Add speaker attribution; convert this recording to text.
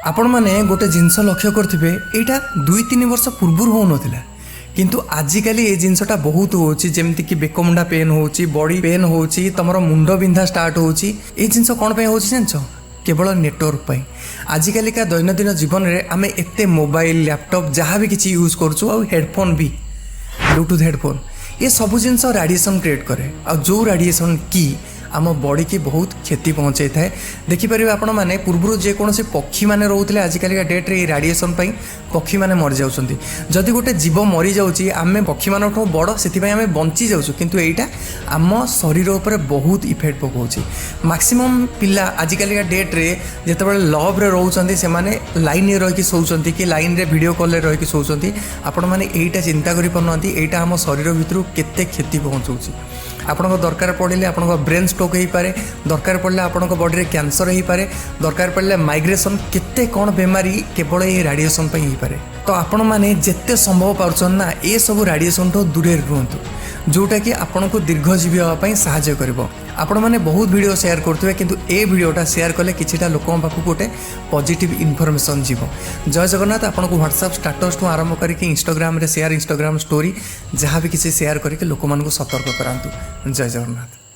Speaker 1: ଆପଣମାନେ ଗୋଟେ ଜିନିଷ ଲକ୍ଷ୍ୟ କରିଥିବେ, ଏଇଟା 2-3 ବର୍ଷ ପୂର୍ବରୁ ହେଉନଥିଲା, କିନ୍ତୁ ଆଜିକାଲି ଏ ଜିନିଷଟା ବହୁତ ହେଉଛି। ଯେମିତିକି ବେକମୁଣ୍ଡା ପେନ୍ ହେଉଛି, ବଡି ପେନ୍ ହେଉଛି, ତମର ମୁଣ୍ଡ ବିନ୍ଧା ଷ୍ଟାର୍ଟ ହେଉଛି। ଏଇ ଜିନିଷ କ'ଣ ପାଇଁ ହେଉଛି ଜାଣିଛ? କେବଳ ନେଟୱାର୍କ ପାଇଁ। ଆଜିକାଲିକା ଦୈନନ୍ଦିନ ଜୀବନରେ ଆମେ ଏତେ ମୋବାଇଲ, ଲ୍ୟାପଟପ୍, ଯାହା ବି କିଛି ୟୁଜ୍ କରୁଛୁ, ଆଉ ହେଡ଼ଫୋନ୍ ବି, ବ୍ଲୁଟୁଥ୍ ହେଡ଼ଫୋନ୍, ଏ ସବୁ ଜିନିଷ ରାଡ଼ିଏସନ୍ କ୍ରିଏଟ୍ କରେ। ଆଉ ଯେଉଁ ରାଡ଼ିଏସନ୍ କି ଆମ ବଡ଼ିକି ବହୁତ କ୍ଷତି ପହଞ୍ଚାଇଥାଏ। ଦେଖିପାରିବେ ଆପଣମାନେ, ପୂର୍ବରୁ ଯେକୌଣସି ପକ୍ଷୀମାନେ ରହୁଥିଲେ, ଆଜିକାଲିକା ଡେଟ୍ରେ ଏଇ ରାଡ଼ିଏସନ୍ ପାଇଁ ପକ୍ଷୀମାନେ ମରିଯାଉଛନ୍ତି। ଯଦି ଗୋଟେ ଜୀବ ମରିଯାଉଛି, ଆମେ ପକ୍ଷୀମାନଙ୍କଠୁ ବଡ଼, ସେଥିପାଇଁ ଆମେ ବଞ୍ଚି ଯାଉଛୁ। କିନ୍ତୁ ଏଇଟା ଆମ ଶରୀର ଉପରେ ବହୁତ ଇଫେକ୍ଟ ପକାଉଛି। ମାକ୍ସିମମ୍ ପିଲା ଆଜିକାଲିକା ଡେଟ୍ରେ ଯେତେବେଳେ ଲଭ୍ରେ ରହୁଛନ୍ତି, ସେମାନେ ଲାଇନ୍ରେ ରହିକି ଶୋଉଛନ୍ତି କି ଲାଇନ୍ରେ ଭିଡ଼ିଓ କଲ୍ରେ ରହିକି ଶୋଉଛନ୍ତି। ଆପଣମାନେ ଏଇଟା ଚିନ୍ତା କରିପାରୁନାହାନ୍ତି, ଏଇଟା ଆମ ଶରୀର ଭିତରୁ କେତେ କ୍ଷତି ପହଞ୍ଚଉଛି। ଆପଣଙ୍କ ଦରକାର ପଡ଼ିଲେ ଆପଣଙ୍କ ବ୍ରେନ୍ ଷ୍ଟ୍ରୋକ୍ ହେଇପାରେ, ଦରକାର ପଡ଼ିଲେ ଆପଣଙ୍କ ବଡ଼ିରେ କ୍ୟାନ୍ସର ହେଇପାରେ, ଦରକାର ପଡ଼ିଲେ ମାଇଗ୍ରେସନ୍, କେତେ କ'ଣ ବେମାରୀ କେବଳ ଏଇ ରାଡ଼ିଏସନ୍ ପାଇଁ ହେଇପାରେ। ତ ଆପଣମାନେ ଯେତେ ସମ୍ଭବ ପାରୁଛନ୍ତି ନା, ଏସବୁ ରାଡ଼ିଏସନ୍ଠୁ ଦୂରରେ ରୁହନ୍ତୁ, ଯେଉଁଟାକି ଆପଣଙ୍କୁ ଦୀର୍ଘଜୀବୀ ହେବା ପାଇଁ ସାହାଯ୍ୟ କରିବ। ଆପଣମାନେ ବହୁତ ଭିଡ଼ିଓ ସେୟାର କରୁଥିବେ, କିନ୍ତୁ ଏ ଭିଡ଼ିଓଟା ସେୟାର କଲେ କିଛିଟା ଲୋକଙ୍କ ପାଖକୁ ଗୋଟେ ପଜିଟିଭ୍ ଇନଫର୍ମେସନ୍ ଯିବ। ଜୟ ଜଗନ୍ନାଥ। ଆପଣଙ୍କୁ ହ୍ୱାଟ୍ସଆପ୍ ଷ୍ଟାଟସ୍ଠୁ ଆରମ୍ଭ କରିକି ଇନଷ୍ଟାଗ୍ରାମରେ ସେୟାର, ଇନଷ୍ଟାଗ୍ରାମ ଷ୍ଟୋରି, ଯାହା ବି କିଛି ସେୟାର କରିକି ଲୋକମାନଙ୍କୁ ସତର୍କ କରାନ୍ତୁ। ଜୟ ଜଗନ୍ନାଥ।